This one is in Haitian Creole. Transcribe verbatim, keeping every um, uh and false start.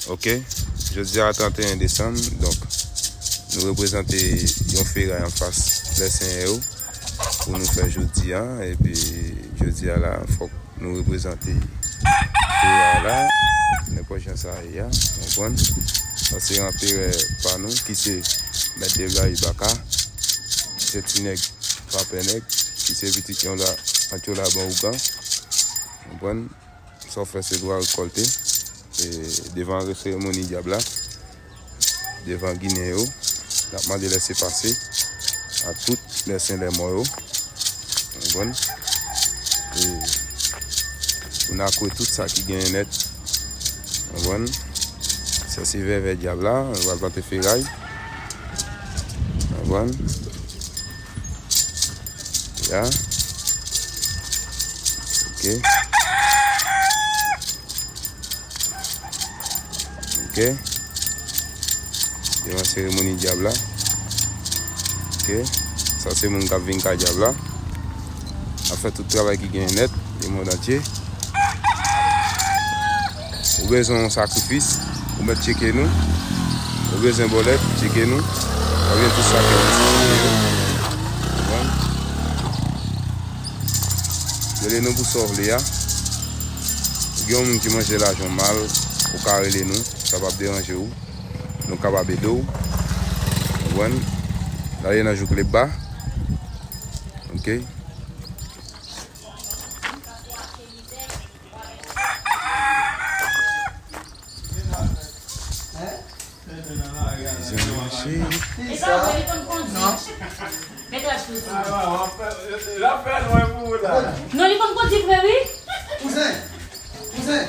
Ok, jodi a trannteyen desanm, donk, nou reprezante yon feray anfas lè senyè yo pou nou fè jodi a, epi jodi a la, fòk nou reprezante feray la, nenpòt jan sa ye a, w konprann? Sa se anperè pa nou, ki se mèt de Blayi Baka, ki se ti nèg Papè Nèg, ki se pitit yon la, Antyola Ban Ougan, w konprann? Sa w fè se dwa rekòlte. E, devan seremoni dyab la, devan Ginen yo, n ap mande lèsepase a tout lè sen lè mò yo. Konprann? E, pou n akwe tout sa ki genyen nèt. Konprann? Sa se vèvè dyab la, nou pral plante feray. Konprann? Ya. Ok. Ok. Devan seremoni dyab la. Ok. Sa se moun k ap vin kay dyab la. Ap fè tout travay ki genyen nèt, lemonn antye. Ou bezwen yon sakrifis, ou mèt tcheke nou. Ou bezwen bòlèt, tcheke nou. W ap jwenn tout sa ki disponib yo. Konprann? Rele nou pou sa w vle a. Ou gen yon moun ki manje lajan w mal, ou ka rele nou. Sa p ap deranje w. Nou kapab ede w. Konprann? N ale nan jouk Lebba. Ok. Vizyon mache. E pa vre, li konn kondui. Mèt lach pou sa. Non, li konn kondui vre, wi. Kouzen, kouzen.